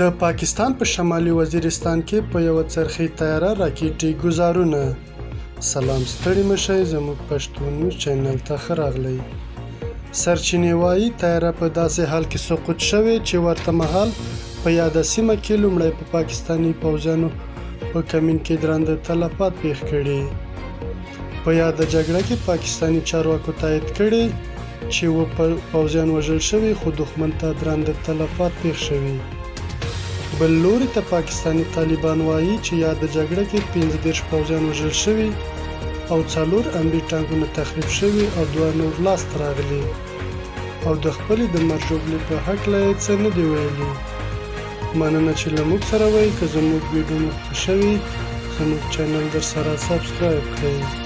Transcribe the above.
د پاکستان په شمالي وزیرستان کې په یوه څرخي طیاره راکټي ګوزارونه. سلام ستړي مه شئ زموږ پښتو نیوز چینل ته ښه راغلئ. سرچینې وايي طیاره په داسې حال کې سقوط شوې چې ورته مهال په یاده سیمه کې لومړی په پاکستاني پوځیانو په کمین کې درانده تلفات پېښ کړي. په یاده جګړه کې پاکستاني چارواکو تایید کړې چې اووه پوځیان وژل شوي خو دښمن ته درانده تلفات پېښ شوي. بل لوري ته پاکستاني طالبان وايي چې یاده جګړه کې 35 پوځیان وژل شوي او څلور امبي ټانکونه تخریب شوي او دوه نور لاسته راغلي او د خپلې د مرګ ژوبلې په هکله یې څه نه دي ویلي. مننه چې له موږ سره وئ، که زموږ ویډیو مو خوښه شوي زموږ چینل درسره سبسکرایب کړئ.